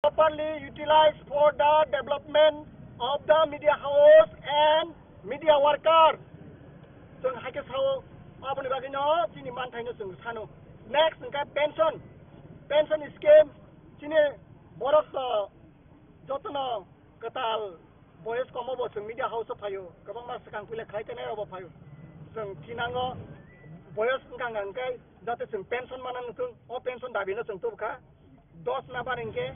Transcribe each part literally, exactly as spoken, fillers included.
properly utilized for the development of the media house and media worker. Chwng hai khe sao, aboni bagwi no chini manthai no chwng sano. Next hwnkhe pension, pension scheme, chini borok, uh, jotono kwtal boyes komo bo chwng media house o phaio, kwbangma swkang puila khlai tenai rok bo phaio. Chwng thinango boyes wngkha hwnkhe jate chwng pension mana nukung, o pension dabi no chwng tubukha. Dos number hwnkhe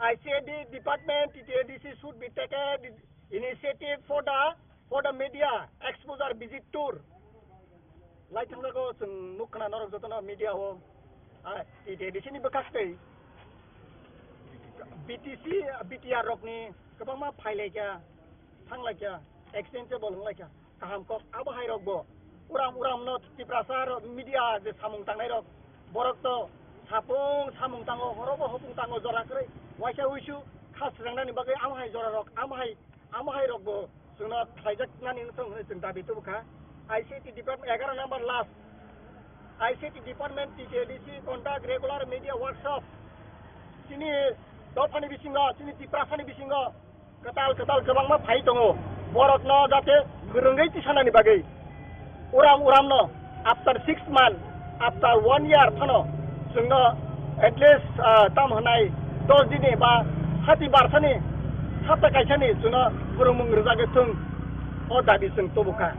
I C A D department, T T A D C should be taken initiative for the, for the media exposure visit tour. Lai thangjago chwng nuk khna norok jotono media o, ah, T T A D C ni bwkhak tei B T C, B T R rokni kwbangma phailaikha, thanglaikha, exchange table wnglaikha. Kaham kok abo hai rok bo. Uram uram no Tiprasa rok media je samung tangnai rok, borok to sapung samung tango, horo bo hopung tango, jora kwrwi waisa wisu kha swnamnani bagwi amo hai jora rok, amo hai, amo hai rok bo chwngno khlaijak nani wng thung hwnwi chwng dabi tubu kha. I C T department egaroh number last, I C T department T T A D C conduct regular media workshop. Chini dophani bisingo, chini Tiprasani bisingo kwtal kwtal kwbangma phai tongo. Borokno jate kwrwngwi tisanani bagwi uram uramno after six month, after one year phano chwngno at least, ah, tam hwnai dos dini ba hati barsani hapta kaisani chwngno phwrwngmung rwjagwi thung, o dabi chwng tubukha.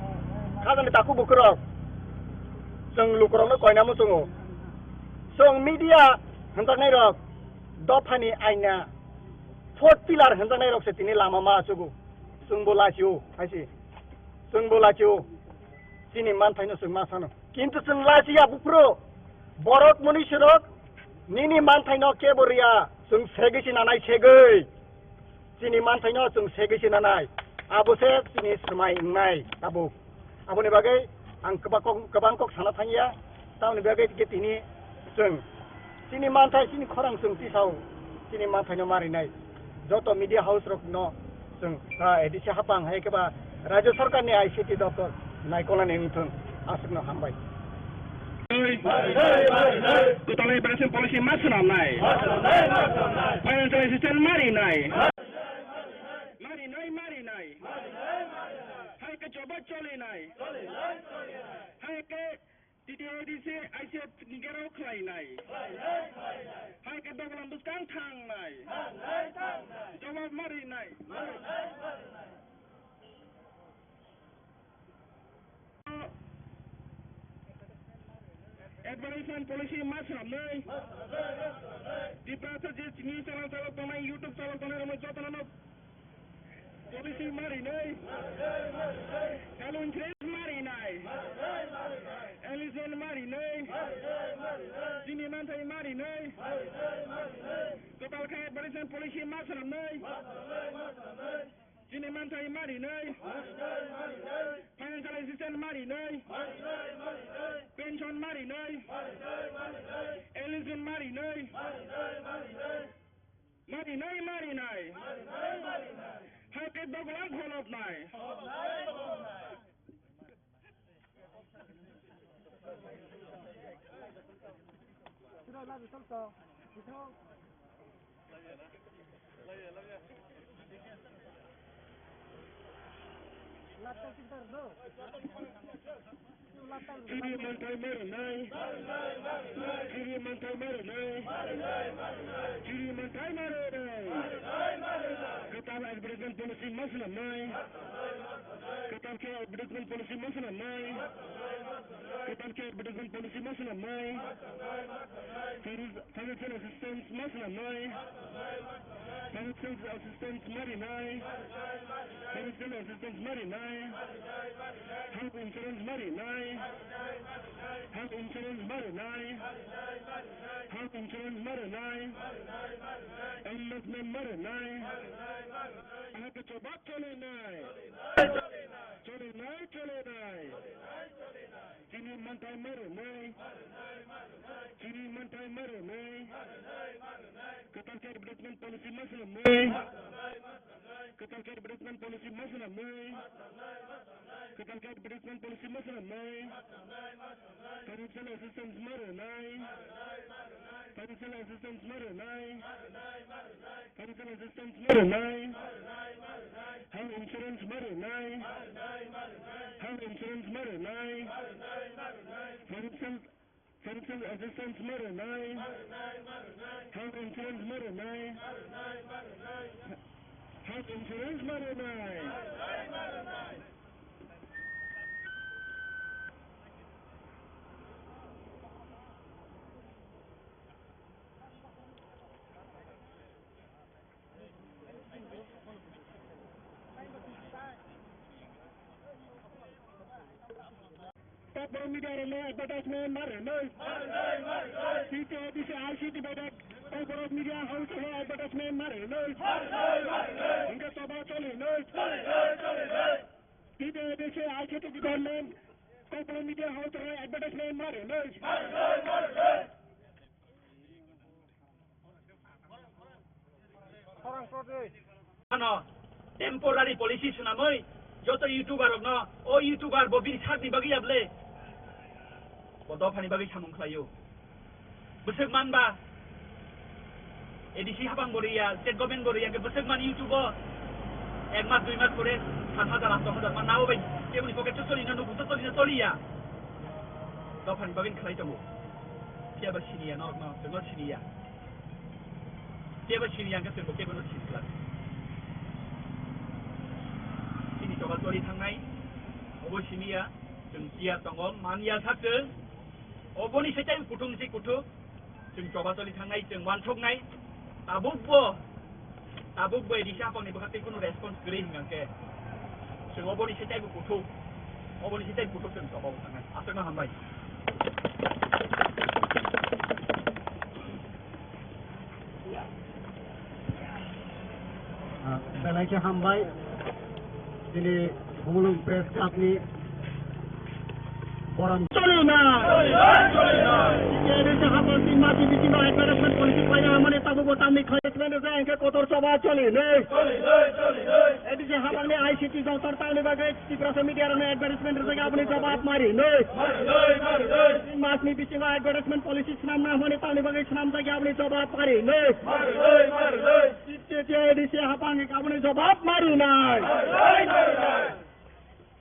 Khajani takhuk bukhurok, chwng lukurokno koina muchungo. Chwng media hwnjaknairok dophani aina, fourth pillar hwnjaknairok se tini lama ma achugo. Chwngbo lachio, hai se. Chwngbo lachio. Chini manthaino chwng ma sano. Kintu chwng lachiya buphuru. Borok munisirok nini manthaino kebo riya. Chwng segwi se nanai segwi. Chini manthaino chwng segwi se nanai. Abo se chini swmai wngnai tabuk. Aboni bagwi ang kwbang kok, kwbang kok sana thangya. Tamoni bagwi khe tini chwng chini manthai, chini khorang chwng tisao chini manthaino marinai. Joto media house rokno chwng, ah, A D C hapang hai khe ba Rajya Sarkarni I C T doptor naikolnani wngthung. Aswkno hambai. Kwtal immigration policy ma swnamnai. Financial assistance ma rinai. Ma rinai, ma rinai. Hai khe joba cholinai. Hai khe T T A D C I C F ni gerao khlainai. Hai khe dogolam bwskang thangnai. Jawab ma rinai. Advertisement policy ma swnamnai. Tiprasa je news channel chalok tongnai, YouTube chalok tongnai, rokno jotono no policy ma rinai. Health insurance ma rinai. Enlistment ma rinai. Chini manthai ma rinai. Kwtal khe advertisement policy ma swnamnai. Chini manthai ma rinai. Financial assistance ma rinai. Pension ma rinai. Enlistment ma rinai. Ma rinai, ma rinai. Hai khe dogolam kholopnai. Chini manthai ma rinai. Chini manthai ma rinai. Chini manthai ma rinai. Kwtal advertisement policy ma swnamnai. Kwtal khe advertisement policy ma swnamnai. Kwtal khe advertisement policy ma swnamnai. Financial assistance ma swnamnai. Financial assistance ma rinai. Financial assistance ma rinai. Health insurance ma rinai. Health insurance ma rinai. Health insurance ma rinai. Enlistment ma rinai. Ahai khe choba cholinai. Cholinai, cholinai. Chini manthai ma rinai. Chini manthai ma rinai. Kwtal khe advertisement policy ma swnamnai. Kwtal khe advertisement policy ma swnamwi. Kwtal khe advertisement policy ma swnamwi. Financial assistance ma rwnai. Financial assistance ma rwnai. Financial assistance ma rwnai. Health insurance ma rwnai. Health insurance ma rwnai. Financial Financial assistance ma rwnai. Health insurance ma rwnai. Health insurance ma rwnai. Kokborok media rokno advertisement ma rwnai. C T A D C I C T bai da Kokborok media house rokno advertisement ma rwnai. Hingke choba choli nai. C T A D C I C T department Kokborok media house rokno advertisement ma rwnai. Ano temporary policy swnamwi joto YouTuber rokno, o YouTuber bo bini sakni bagwi ya ble, bo dophani bagwi samung khlaio. Bwswk manba A D C hapang bo riya, state government bo riya, hwnkhe bwswk man YouTube o ek mas dui mas pore sat hajar asto hajar man nabo bai keboni pocket o choli na, nukhung o choli na choliya. Dophani bagwi khlai tongo. Phiya ba siniya norokno, chwngno siniya. Phiya ba siniya hwnkhe chwngbo kebono sini glak. Chini choba choli thangnai, obo siniya, chwng tiyar tongo, man ya sak chwng. Oboni se tei kuthung se kuthuk, chwng choba choli thangnai, chwng uansuknai. Tabukbo, tabukbo A D C hapangni bwkha tei kunu response kwrwi hwnkhe, chwng oboni se tei kuthuk, oboni se tei kuthuk chwng choba bo thangnai. Aswkno hambai. Ah, belai khe hambai. Chini Khumulwng Press Club ni borom choli na. Choli na, choli na. Chini hapang tin mati bisingo advertisement policy khlaina hamani tabukbo tamni khlaismani rwkha hwnkhe kotor choba choli nai. Choli nai, choli nai. A D C hapangni I C T doptor tamni bagwi Tiprasa media rokno advertisement rwjak aboni jawab mari nai. Mari nai, mari nai. Tin masni bisingo advertisement policy swnamna hamani tamni bagwi swnamjak aboni jawab mari nai. Mari nai, mari nai. T T A D C hapang aboni jawab mari nai. Mari nai, mari nai.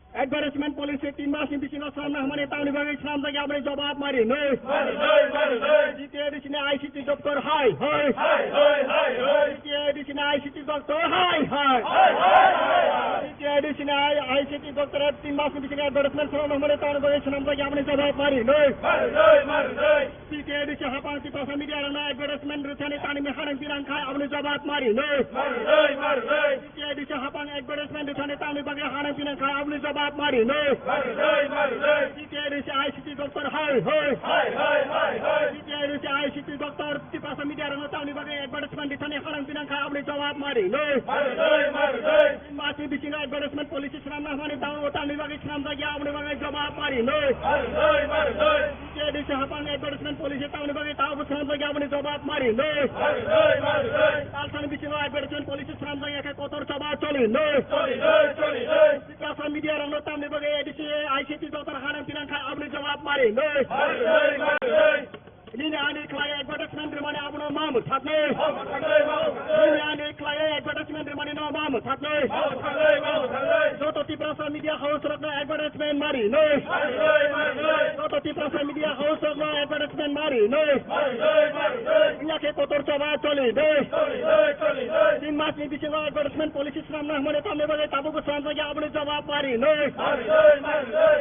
Advertisement policy tin masni bisingo swnamna hamani tamni bagwi swnamjak aboni jawab mari nai. Mari nai, mari nai. T T A D C ni I C T doptor hai, hai. Hai, hai, hai, hai. T T A D C ni I C T doptor hai, hai. Hai, hai, hai, hai. T T A D C ni I C T doptor tin masni bisingo advertisement swnamna hamani tamni bagwi swnamjak aboni jawab mari nai. Mari nai, mari nai. T T A D C hapang Tiprasa media rokno advertisement rwthani tamni hanang pinang khai aboni jawab mari nai. Mari nai, mari nai. T T A D C hapang advertisement rwthani tamni bagwi hanang pinang khai aboni jawab mari nai. Mari nai, mari nai. T T A D C I C T doptor hai, hai. Hai, hai, hai, hai. T T A D C I C T doptor Tiprasa media rokno tamni bagwi advertisement rwthani hanang pinang khai aboni jawab mari nai. Mari nai, mari nai. Tin masni bisingo advertisement policy swnamna hamani tamo tamni bagwi swnamjak ya aboni bagwi jawab mari nai. Mari nai, mari nai. T T A D C hapang advertisement policy tamni bagwi tamo swnamjak ya aboni jawab mari nai. Mari nai, mari nai. Talsani bisingo advertisement policy swnamjak ya khe kotor choba choli nai. Choli nai, choli nai. Tiprasa media rokno tamni bagwi A D C I C T doptor hanang pinang khai aboni jawab mari nai. Mari nai, mari nai. Nini ani khlai advertisement rwmani abono ma mwthaknai. Nini ani khlai advertisement rwmani no ma mwthaknai. Joto Tiprasa media house rokno advertisement mari nai. Joto Tiprasa media house rokno advertisement mari nai. Wngya khe kotor choba choli nai. Tin masni bisingo advertisement policy swnamna hwnmani tamni bagwi tabukbo swnamjak ya aboni jawab mari nai.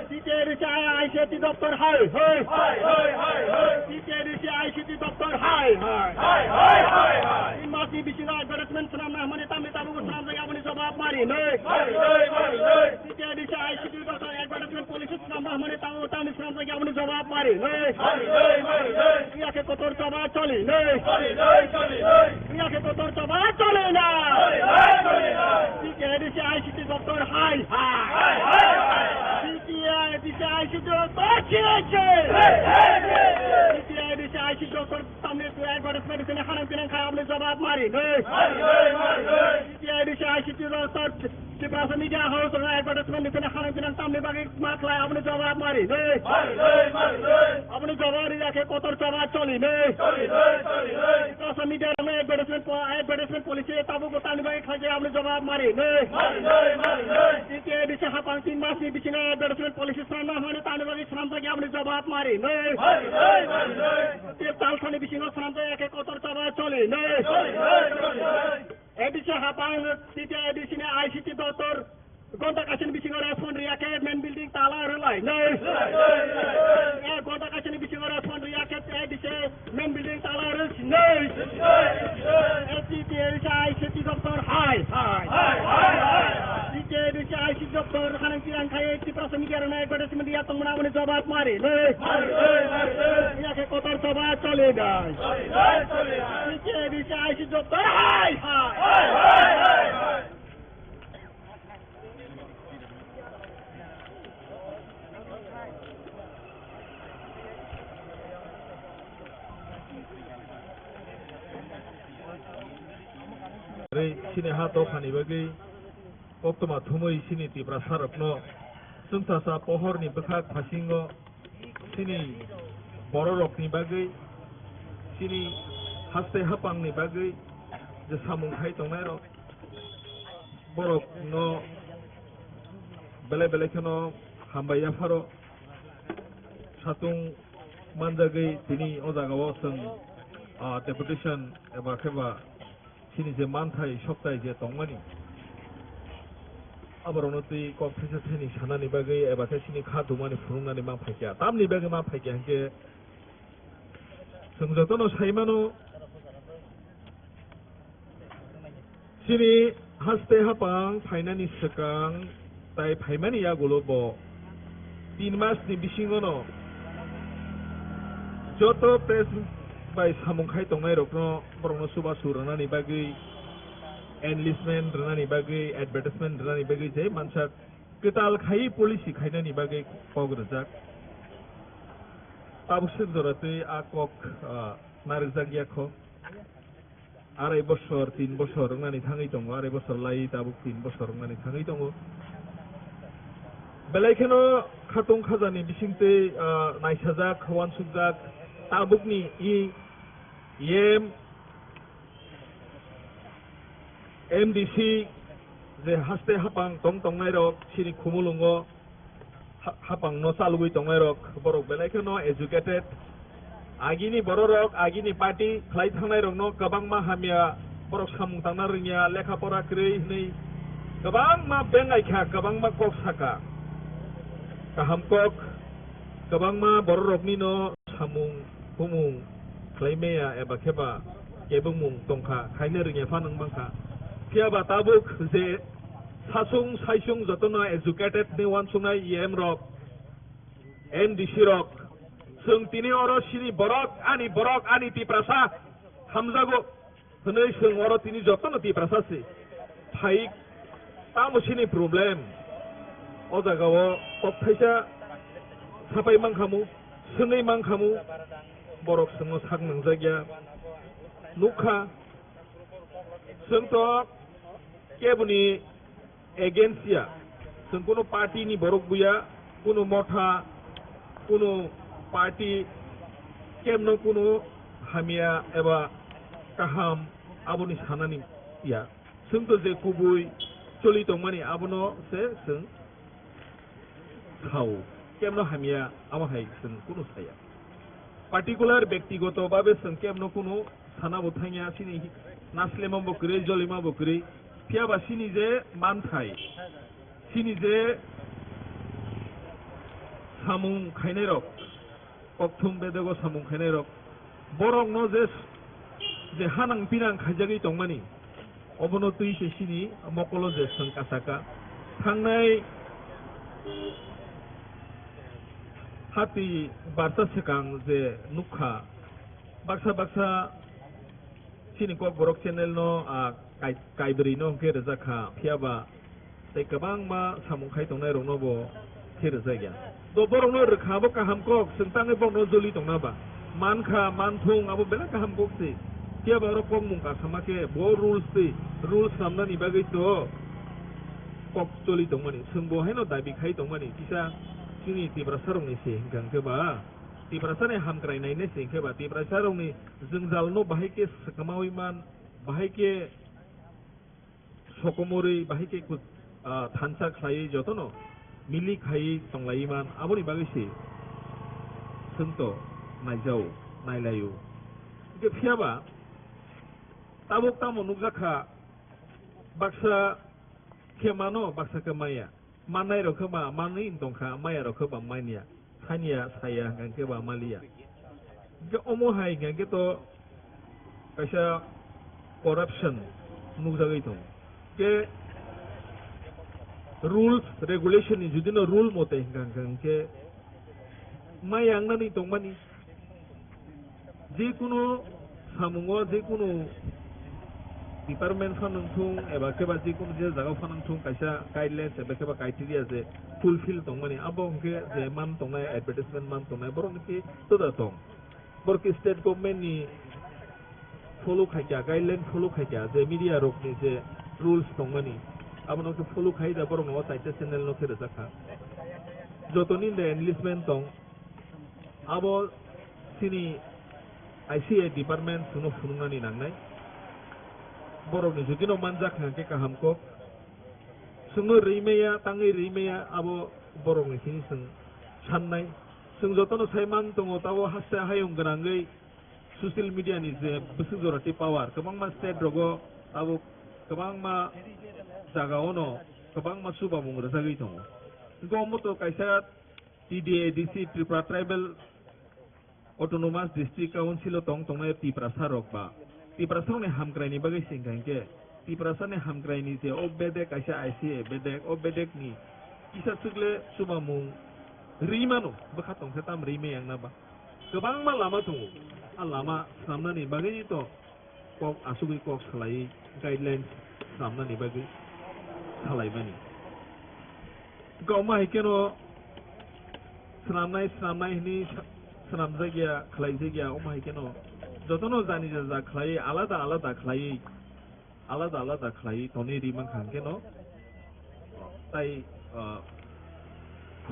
T T A D C I C T doptor hai, hai. Hai, hai, hai, hai. T T A D C I C T doptor hai, hai. Hai, hai, hai, hai. Tin masni bisingo advertisement swnamna hwnmani tamni tabukbo swnamjak ya aboni jawab mari nai. Mari nai, mari nai. T T A D C I C T doptor advertisement policy swnamna hwnmani tabukbo tamni swnamjak ya aboni jawab mari nai. Mari nai, mari nai. Wngya khe kotor choba choli nai. Choli nai, choli nai. Wngya khe kotor choba choli nai. Choli nai, choli nai. T T A D C I C T doptor hai, hai. Hai, hai, hai, hai. T T A D C I C T doptor chili, chili. Hai, hai, hai, hai. T T A D C I C T doptor tamni advertisement sini hanang pinang khai aboni jawab mari nai. Mari nai, mari nai. T T A A D C I C T Doctor Tiprasa Media House rok advertisement ni phano hanang pinang tamni bagwi ma khlai, aboni jawab mari nai. Mari nai, mari nai. Aboni jawab ri yakhe kotor choba choli nai. Choli nai, choli nai. Tiprasa media rok advertisement po-, advertisement policy tabuk bo tamni bagwi khlai, aboni jawab mari nai. Mari nai, mari nai. T T A D C hapang tin mas ni bisingo advertisement policy swnamna hwnwi tamni bagwi swnamjak, aboni jawab mari nai. Mari nai, mari nai. Tir tal sani bisingo swnamjak yakhe kotor choba choli nai. Choli nai, choli nai. A D C hapang, T T A D C ni I C T Doctor, gonta kaisa ni bisingo respond riya khe main building tala rwlai nai. Eh, gonta kaisa ni bisingo respond riya khe A D C main building tala rwlai nai. Eh, T T A D C I C T Doctor hai, hai. T T A D C I C T Doctor hanang tirang khai Tiprasa media rwna advertisement ya tongmana aboni jawab mari nai. Riya khe kotor choba choli nai. T T A D C I C Doctor hai, hai. Tei chini ha dophani bagwi koktwma thumwi chini Tiprasa rokno chwngsacha pohorni bwkhak phasingo chini bororokni bagwi, chini haste hapangni bagwi je samung khai tongnairok, borokno belai belai kheno hambai yapharo. Satung manjagwi tini o jagao chwng, ah, deputation eba khe ba chini je manthai soktai je tongmani, aborokno twi kok thaisa thaini sanani bagwi eba khe chini kha dumani phunuknani ma phaikya. Tamni bagwi ma phaikya hinkhe chwng jotono saimano, chini haste hapang phainani swkang tai phaimani yagulo bo tin masni bisingono joto press bai samung khai tongnairokno, borokno chubachu rwnani bagwi, enlistment rwnani bagwi, advertisement rwnani bagwi je mansak kwtal khai policy khainani bagwi kok rwjak. Tabuk sir jora twi a kok, ah, narwkjak ya kho. Arai bosor, tin bosor wngnani thangwi tongo, arai bosor lai tabuk tin bosor wngnani thangwi tongo. Belai kheno khatung khajani bisingtwi, ah, naisajak, uansukjak, tabukni E M, M D C, je haste hapang tong tongnairok chini khumulwngo, ha-, hapangno chalogwi tongnairok, borok belai kheno educated. Agini bororok, agini party khlai thangnairokno kwbangma hamya, borok samung tangna rwngya, lekha pora kwrwi hwnwi kwbangma bengai kha, kwbangma kok saka. Kaham kok, kwbangma bororoknino samung humung khlai maya eba khe ba kebengmung tongkha, khaina rwngya phano wng mankha. Phiya ba tabuk je sasung saisung jotono educated ni uansuknai E M rok, M D C rok, chwng tini oro chini borok, ani borok, ani Tiprasa hamjago hwnwi chwng oro tini jotono Tiprasa se phai, tamo chini problem? O jagao kok thaisa sapai mankhamu, swngwi mankhamu, borok chwngno sak nangjakya. Nukha, chwng to keboni against ya. Chwng kunu party ni borok buya, kunu motha, kunu party, kemno kunu hamya eba kaham aboni sanani ya. Chwng to je kubui choli tongmani abono se chwng sao. Kemno hamya amo hai chwng kunu saya. Particular bektigoto babe chwng kemno kunu sana bo thangya, chini naslema bo kwrwi, jolima bo kwrwi. Phiya ba chini je manthai, chini je samung khainai rok, kokthum bedego samung khainai rok, borokno je, je hanang pinang khaijagwi tongmani, obono twi se chini mokolo je chwng kasaka. Thangnai hati barsa swkang je nukha, baksa baksa chini Kokborok channel no, ah, kai-, kaibrwi no hwnkhe rwjak kha, phiya ba tei kwbangma samung khai tongnai rok no bo khe rwjak ya. To borok no rwkha abo kaham kok, chwng tangwi borok no joli tongna ba. Mankha, manthung abo belai kaham kok se. Phiya ba oro kokmung kasama khe bo rules twi rules swnamnani bagwi to kok choli tongmani, chwng bo haino dabi khai tongmani kisa chini Tiprasa rokni se hinkha hinkhe ba Tiprasa ni hamkrai nainai se hinkhe ba Tiprasa rokni jwngjal no bahai khe swkamawi man, bahai khe sokomorwi bahai khe kut-, ah, thansa khlaiwi jotono milik khaiwi tonglaiwi man, aboni bagwi se chwng to naijao, nailaio. Hinkhe phiya ba tabuk tamo nukjak kha, baksa khe mano, baksa khe maya. Mannai rok khe ba manwi wng tong kha, maya rok khe ba manya. Sanya, saya, hwnkha khe ba maliya. Hinkhe omo hai hwnkha khe to kaisa corruption nukjagwi tongo. Hinkhe rules, regulation ni judino rule mote hwnkha hwnkha khe maya wngnani tongmani. Jekunu samungo, jekunu department phano wngthung, eba khe ba jekunu je jaga phano wngthung, kaisa guidelines eba khe ba criteria je fulfill tongmani, abo hwnkhe je man tongnai, advertisement man tongnai, borok ni khe toda tong. Borok khe state government ni follow khaikha, guideline follow khaikha, je media rok ni je rules tongmani, abono khe follow khai da, borok no o chaita channel no khe rwjak kha. Jotoni de enlistment tong, abo chini I C A department chwngno phunuknani nangnai. Borokni judino manjak hwnkhe kaham kok. Chwngno rwi maya, tangwi rwi maya, abo borokni simi chwng sannai. Chwng jotono sai man tongo, tabo haste hayung gwnangwi social media ni je bwswk jora tei power, kwbangma state rogo abo kwbangma jagaono kwbangma chubamung rwjagwi tongo. Hinkhe omo to kaisa T D A D C, Tripura Tribal Autonomous District Council o tong tongnai Tiprasa rok ba Tiprasa rokni hamkrai ni bagwi se wngkha hinkhe Tiprasa ni hamkrai ni je o bedek kaisa I C A bedek, o bedek ni kisa chukle chubamung rwi mano, bwkha tong khe tam rwi maya wngna ba kwbangma lama tongo. A lama swnamnani bagwi to kok asugwi kok salai, guidelines swnamnani bagwi salaimani. Goma hai kheno swnamnai, swnamnai hwnwi sa-, swnamjak ya, khlaijak ya, omo hai kheno jotono jani jaja khlaiwi, alada alada khlaiwi, alada alada khlaiwi tonwi ri mankha hwnkhe no, tai, ah,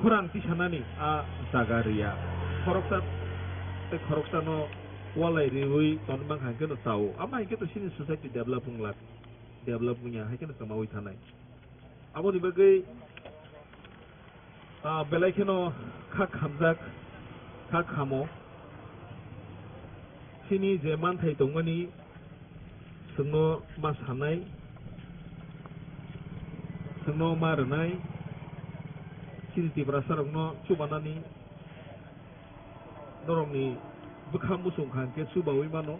khorang tisanani a jaga riya. Khoroksa tei khoroksano walai riwi tonwi mankha hwnkhe no chao. Amo hai khe to chini society develop wng lak, develop wngya hai kheno kwmawi thanai. Aboni bagwi, ah, belai kheno kha khamjak, kha khamo. Chini je manthai tongmani, chwngno ma sanai, chwngno ma rwnai, chini Tiprasa rokno chubanani, norokni bwkha muchung kha hwnkhe chubaui mano,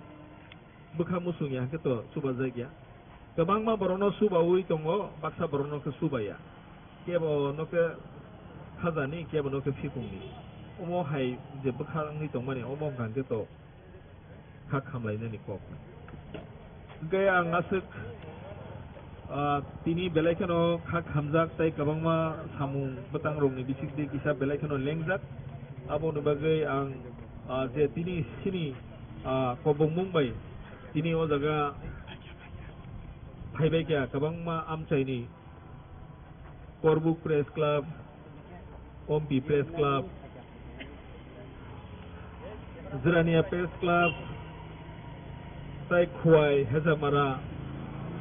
bwkha muchung ya hwnkhe to chubajak ya. Kwbangma borokno chubaui tongo, baksa borokno khe chubaya. Kebo no khe khajani, kebo no khe phikungni. Omo hai je bwkha wngwi tongmani, omo wngkha hwnkhe to kha khamlainani kok. Hwnkhe ang aswk, ah, tini belai kheno kha khamjak tei kwbangma samung bwtangrokni bisingtwi kisa belai kheno lengjak. Aboni bagwi ang, ah, je tini chini, ah, kobongmung bai tini o jaga phaibai kha kwbangma amchaini Korbuk Press Club, Ompi Press Club, Jirania Press Club, tai Khowai, Hejamara,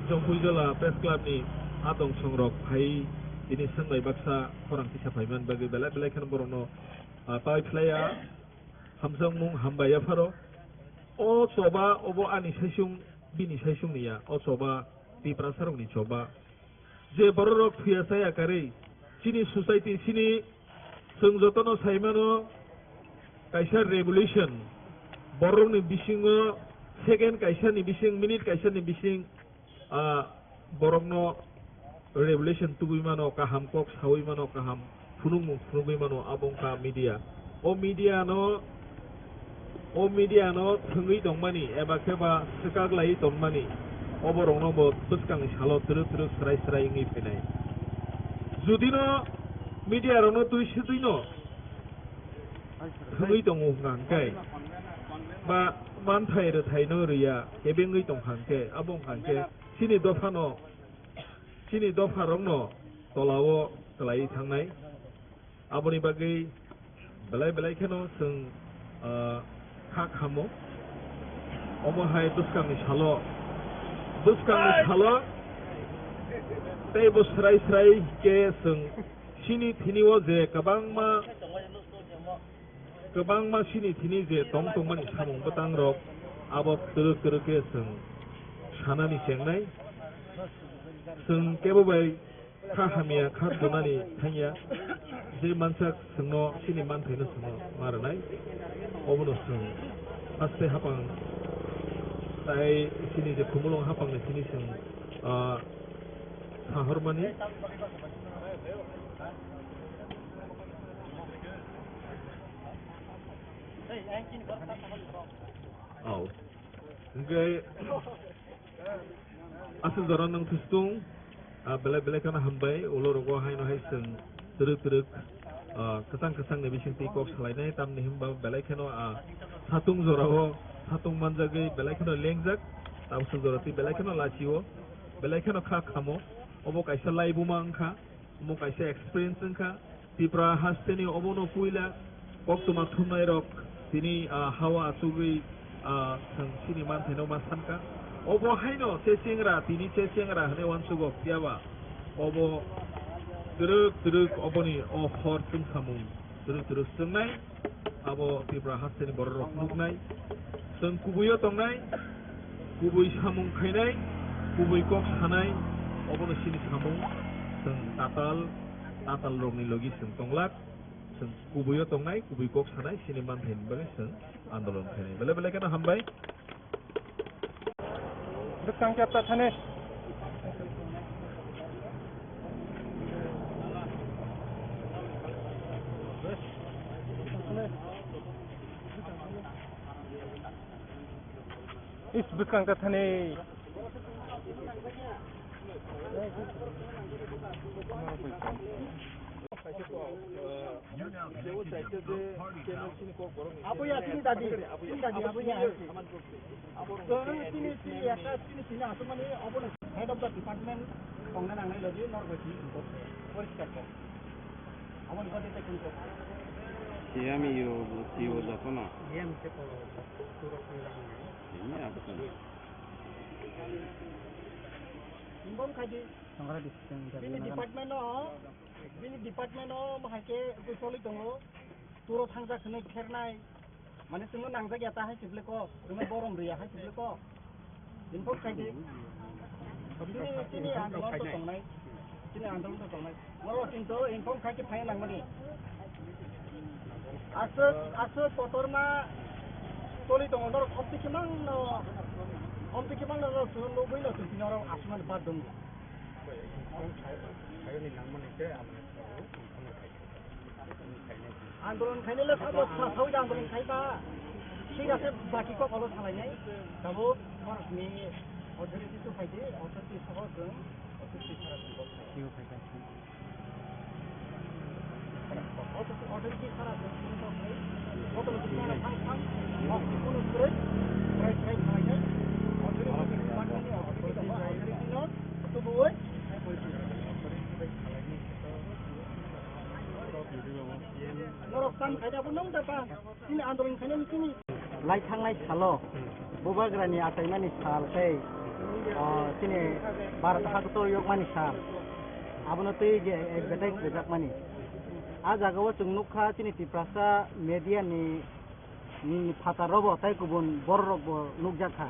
Jongphuijola Press Club ni adong songrok phai tini swnglai baksa khorang kisa phaiman bagwi belai belai kheno borokno, ah, pai phlaiya, hamjakmung hambai yapharo. O choba obo ani saisung, bini saisung ni ya, o choba Tiprasa rokni choba. Je bororok thuya chaya karwi, chini society, chini chwng jotono saimano kaisa revolution, borokni bisingo second kaisani bising, minute kaisani bising, ah, borokno revolution tubui mano, kaham kok saui mano, kaham phunukmung phunugwi mano, abo wngkha media. O media no, o media no thwngwi tongmani eba khe ba swkak laiwi tongmani, oborokno bo bwskangni salo twrwk twrwk swrai swrai wngwi phainai. Judino media rokno twi swtwino thwngwi tongo hwnkha hwnkhe ba Manthai rwthaino rwya kebengwi tongkha hwnkhe, abo wngkha hwnkhe chini dophano, chini dopharokno tolao twlaiwi thangnai. Aboni bagwi belai belai kheno chwng, ah, kha khamo. Omo hai bwskangni salo, bwskangni salo teibo swrai swrai khe chwng chini thini o je kwbangma, kwbangma chini thini je tong tongmani samung bwtang rok, abo twrwk twrwk khe chwng sanani chengnai. Chwng kebo bai kha hamya kha donani thangya, je mansak chwngno chini manthaino chwngno ma rwnai, obono chwng haste hapang tai chini je khumulwng hapangni simi chwng, ah, sahormani. Oh. Hingke aswk jora nwng thustung, ah, belai belai kheno hambai, ulo rogo haino hai chwng twrwk twrwk, ah, kwchang kwchang ni bising twi kok salainai, tamni hwnba belai kheno, ah, satung jorao satung manjagwi belai kheno lengjak, tabuk jora twi belai kheno lachio, belai kheno kha khamo, obo kaisa laibuma wngkha. Omo kaisa experience wngkha. Tripura hasteni obono puila koktwma thumnairok tini, ah, hawa achugwi, ah, chwng chini manthaino ma sankha. Obo haino che chengra, tini che chengra hwnwi uansugo, phiyaba obo twrwk twrwk oboni o hor chwngsamung twrwk twrwk chwngnai. Abo Tripura hasteni bororok nuknai. Chwng kubuio tongnai, kubui samung khainai, kubui kok sanai, obono chini samung. Chwng tatal, tatal rokni logi chwng tonglak. Chwng kubuio tongnai, kubui kok sanai, chini manthaini bagwi chwng andolon khainai. Belai belai kheno hambai. Bwskang khe ta thani. Is bwskang ta thani. Abo ya, chini dadi, chini dadi, abo ya. Chwng chini, chini, ekta chini, chini aswkmani, obono head of the department tongna nangnai logi norok bai chini kok poriskar kok. Aboni bagwi tei kung kok. Siyami yo, siyo jotono. Siyami se kolo, turok ni lang ni. Ini apa tuh? Inform khai di. Bini department no, bini department no bahai khe choli tongo. Turo thangjak hwnwi khernai. Mane chwngno nangjak ya ta hai se bwle kok. Chwngno borom rw ya hai se bwle kok. Inform khai di. Chini, chini andolon to tongnai. Chini andolon to tongnai. Norok kintu inform khai khe phai nangmani. Aswk, aswk kotorma choli tongo norok omtwi khe mangno, omtwi khe mangno norok chwngno nugwi no chwng tini oro aswkmani bar dong. Andolon khainai le sabo sa-, sawi andolon khaiba. Thik ase, baki kok olo salainai. Tabuk norokni authority to phaidi, authority soho chwng authority sara chwng kok khainai. Authority sara chwng kok khainai. Authority sara thang thang, authority kono kwrwi, kwrwi kwrwi salainai. Authority department ni authority tongo, authority no tubuwi. Norok tam khaida bo nung da ba? Chini andolon khainani chini. Lai thangnai salo Bubagrani achaimani sal tei, o, chini Bharat hakotor yokmani sal. Abono twi je advertise rijakmani. A jagao chwng nukha chini Tiprasa media ni, ni phataro bo tei kubun bororok bo nukjakha.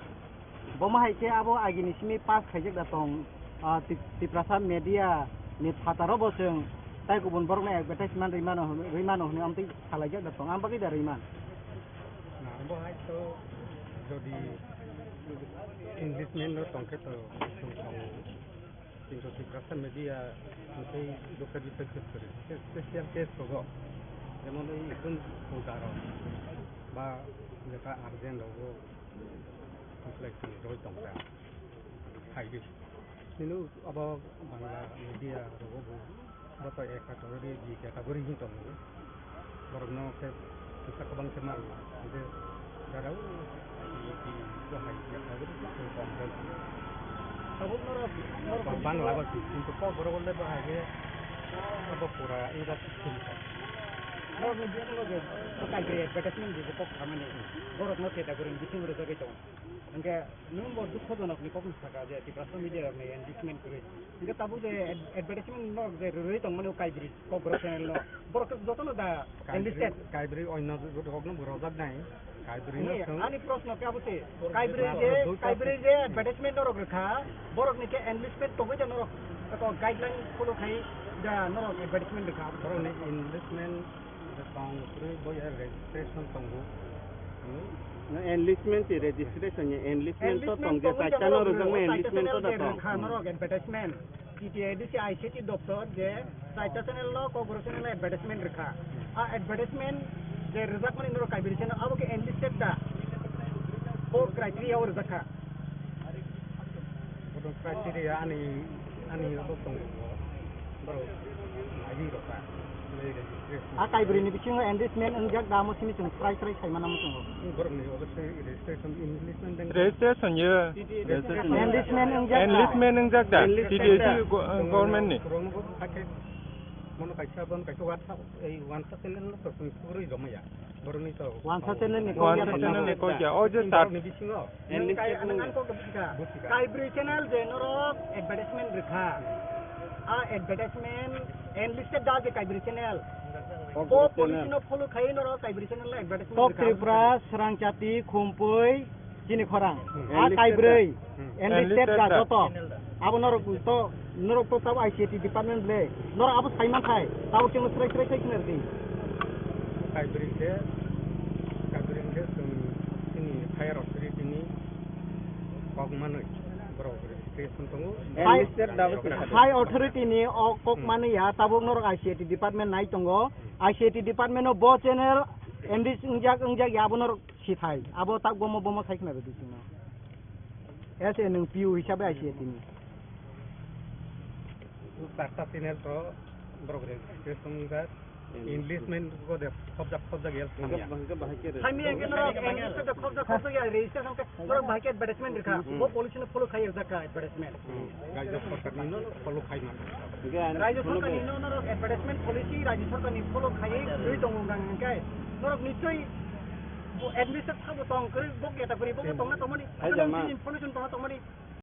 Bomo hai khe abo agini simi pass khaijak da tong, ah, Tip-, Tiprasa media ni phataro bo chwng tai kubun borokno advertisement rwi mano hwn-, rwi mano hwnwi amtwi salaijak da tong, am bagwi da rwi man? Na, bo hai to jodi Englishman no tong khe to chwng tongo. Kintu Tiprasa media tei doka di pek pek kore. Special case rogo. Jemon ei ikun puja rok ba jeta urgent rogo. Complex ni roi tong kha. Hai di. Nino abo Bangla media rogo bo. Bo to ek category, di category hin tong. Borok no khe kisa kabang khe mar. Ade darau. Bangla ba kintu kok borok le bahai khe abo pura ira thik kha. Norok ni bisingo je kaijak advertisement je kok khamani borok no seta kwrwng bisingo rwjagwi tongo. Hwnkhe nwng bo dukhojonok ni kok ni saka je Tiprasa media rok ni engagement kwrwi. Hwnkhe tabuk je ad-, advertisement norok je rwrwi tongmani o Kaibrwi Kokborok channel no. Borok khe jotono da enlisted. Kaibrwi onno rok no bo rojak nai. Kaibrwi no Ni, thung. Ani proshno khe abo se. Kaibrwi je, Kaibrwi je advertisement norok rwkha. Borok ni khe enlisted tongwi da norok. Eko guideline follow khai da norok advertisement rwkha. Borok ni enlisted tong kwrwi bo ya registration tongo. Hmm? No, enlistment se registration ya, enlistment to tong je, chaita no rwjakma enlistment to da tong. Kha norok advertisement. T T A D C I C T doptor je chaita channel no, Kokborok channel no advertisement rwkha. A advertisement je rwjakmani norok Kaibrwi channel abo khe enlisted da? Bo criteria o rwjakha. Bono criteria ani, ani abo tongo. Borok agi rokha. A Kaibrwi ni bisingo enlistment wngjak da, amo simi chwng srai srai sai mano chwng. Borok ni obo se registration, enlistment deng. Registration ye. Enlistment wngjak da. Enlistment wngjak da. Enlistment T T A D da. Go-, government ni. Borok no bo hakhe mono kaisa, bono kaisa WhatsApp, ei WhatsApp channel no to chwng sugurwi romaya. Borok ni to. WhatsApp channel ni kok ya. WhatsApp channel ni kok ya. O je chat. Borok ni bisingo. Enlisted nang, nang kok bwsika. Bwsika. Kaibrwi channel je norok advertisement rwkha. A advertisement enlisted da je Kaibrwi channel. Bo policy no follow khai norok Kaibrwi channel no advertisement rwkha. Kok Tripura, Srangchati, Khumpui, chini khorang. Hmm. A Kaibrwi. Hmm. Enlisted da joto. Abo norok to, norok to tabo I C A T department le. Norok abo sai man khai. Tabo chwng srai srai khai khna rwdi. Kaibrwi khe, Kaibrwi khe chwng chini higher authority ni kok manwi borok registration tongo. High, high authority ni o kok manwi ya, tabuk norok I C A T department nai tongo. I C A T department o bo channel enlist wngjak, wngjak ya, abo norok sithai. Abo tak bomo, bomo sai khna rwdi chwngno. As a nwng P U hisabe I C A T ni. Charta channel to borok registration wngjak. Enlistment ko de khobjak khobjak ya samya. Samya hwnkhe norok enlistment de khobjak khobjak ya registration khe norok bahai khe advertisement rwkha. Hmm. Bo policy no follow khai rwjak kha advertisement. Hmm. Rajya sarkar ni no follow khai man. Rajya sarkar ni no norok advertisement policy Rajya sarkar ni follow khai rwi tongo hwnkha hwnkhe norok nichoi bo administrator sabo tong kwrwi bo keta kwrwi bo tongna tongmani. Information tongna tongmani.